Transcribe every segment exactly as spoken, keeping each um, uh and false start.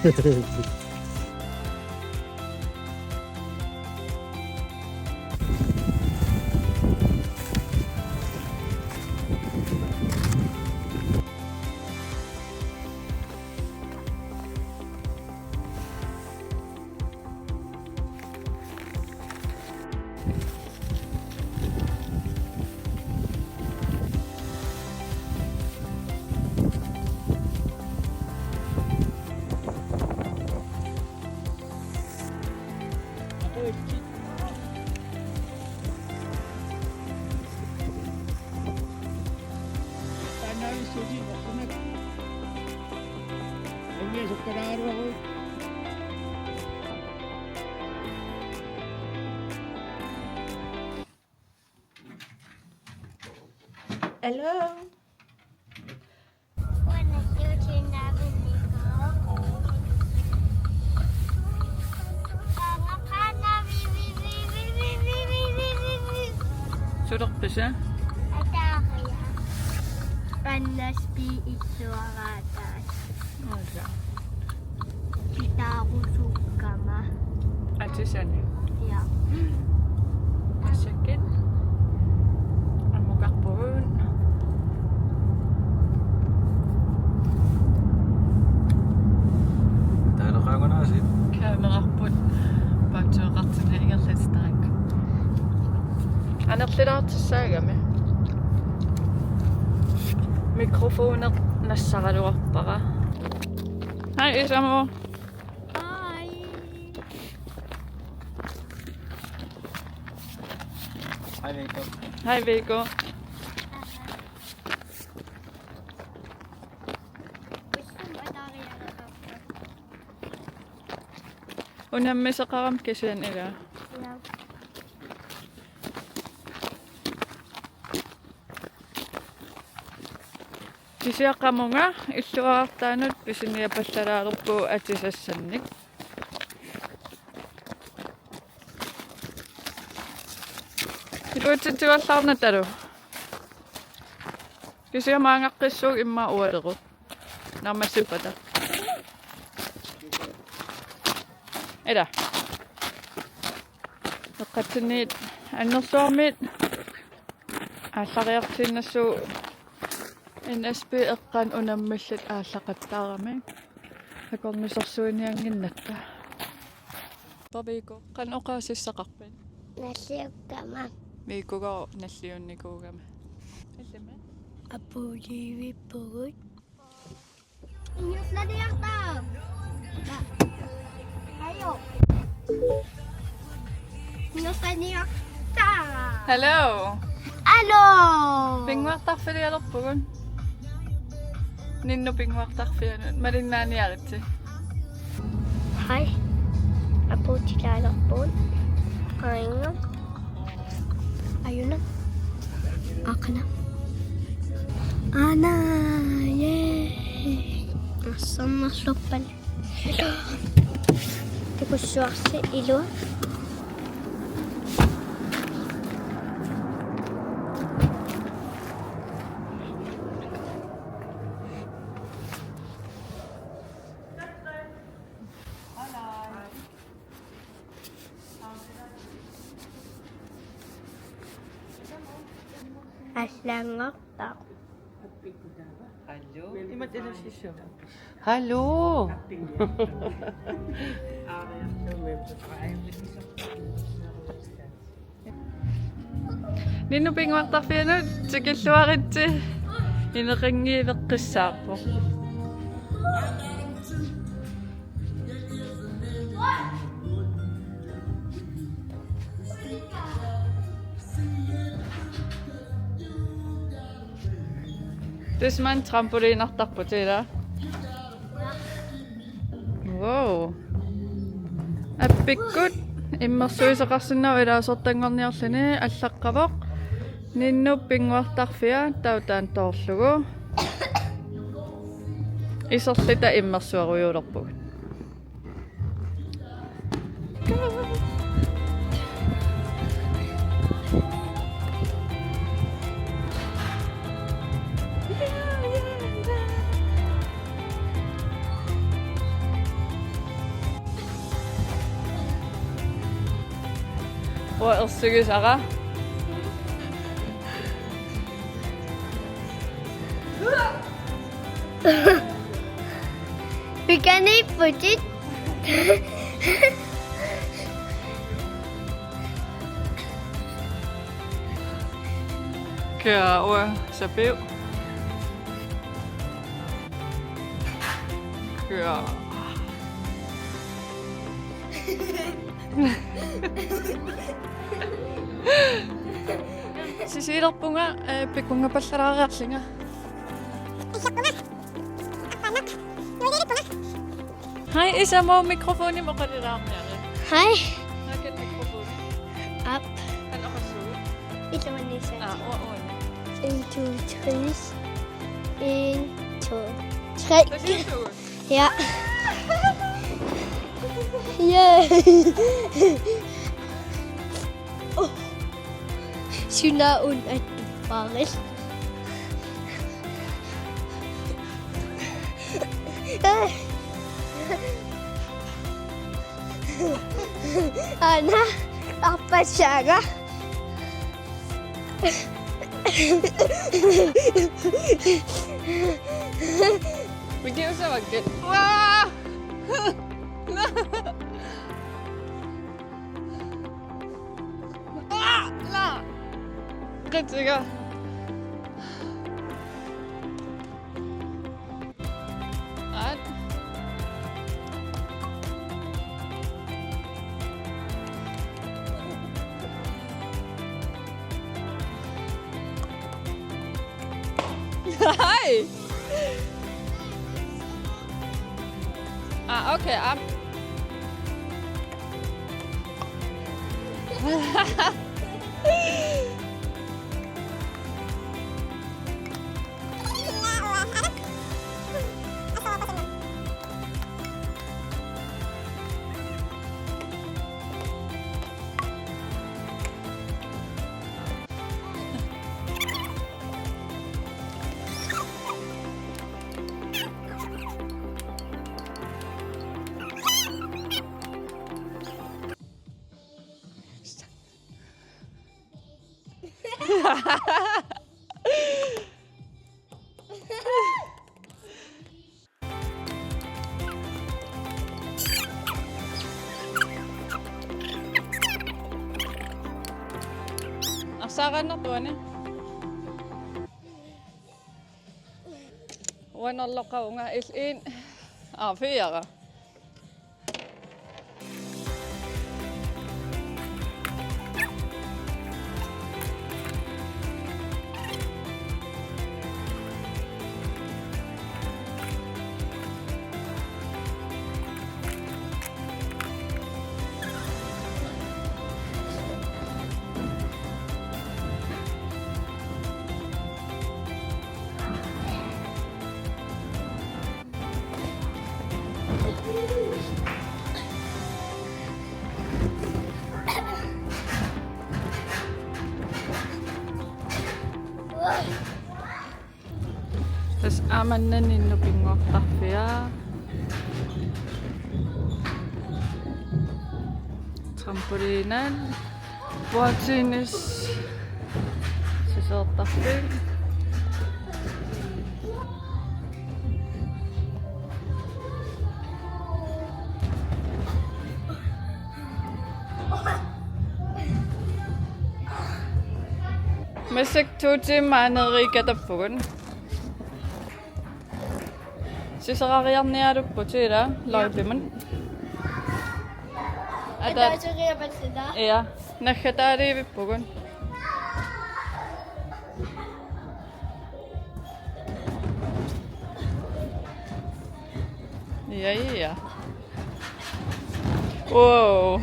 Hello. Sulerpisi? Qannaspi illuaraataat. Asa. Kitaarusukkama. Atisani. Ja. Asakit. Amukarpugut. Taaloqaangunaasiit. Kamerarput. Paatsuuqartinni ingerlatsitaakku. Anerlilaartissaagami. Mikrofoni nassaraluarpara. Hej, Isamo. Hej. Hej, Veiko. Hej, Veiko. Unammisaqarami kisianni ilaa. Ja. Kisianni qamunga illuaraataanut pisiniapallalaalerpugut atisassannik. Iluatsitsivallaarnatalu. Kisianni maanngaqqissuugut immaqa ualeruit. Naammassippata. Ila. Eqqatsinniit annersuarmiit aallariartiinnassuugut. N S B eqqaani unammillit aallaqattaarami. Akornusersuiniannginnakku. Veiko, qanoq oqaasissaqarpit? Nalliukkama. Veikogooq nalliunnikuugami. Illimmi? Apuuliivippugut. Ingerlaniarta. Ajo. Ingerlaniarta. Hello. Aluu. Pinnguartarfilialerpugut. Ninnut pinnguartarfianut malinnaaniaritsi. Hej. Apuutilaalerpugut. Qainga. Ajuna. Aqana. Ana, yay. Assammerlorpani. Takussuarsi ilua. Allanngortoq. Hallo. Imatut ilassissuunga. Hallo. Ninnut pinnguartarfianut tikilluaritsi. Ineqanngiveqqissaarpoq. Tassa maani trampolinertarputit, ilaa? Wow. Appikkut immersuisoqarsinnaavoq ilaasortanngorniarluni allaqqavoq. Ninnut pinnguartarfia tautaantoorlugu. Iserluta immersuerujuulerpugut. Ersigisara. Pikanipputit. Kia ua sapiu. Kia. Sisiilerpunga, eh, pikkunngapallalaariarlunga. Hej, Isamo, mikrofonimut oqalulaarniarit. Hej. Naak mikrofoni? Aap. Qanoq oqassuugut? Illuanniissaat. Aa, ua, ua. En, to, tre. En, to, tre. Tasiussuugut? Ja. Ja. Oh. Suna un attupaaril. Aana, arpassaanga. Mikiusavakkit. Uaa! Aa, la. Qitiga. Aat. Hej. Ah, okay, aap. Arsaarinnartuani. Uanerloqavunga il in. Aa, fire. Tassa aamma naninnut pinngortarfia. Trampolina. Bordtennis. Sisoortarfik. Massakkut to timer neriikatappugut. Sisorariarniaruppugut ila løjpemut. Ata-, Ataaseq qiapallata. Ja, naggataaliivippugut. Ja, ja. Wow.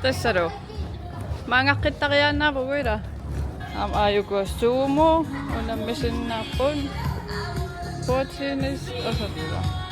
Tassalu. Maanngaqqittariaannaavugut ila. Aamma aajukua sumo, unammisinnaapput. Bordtennis, og så videre.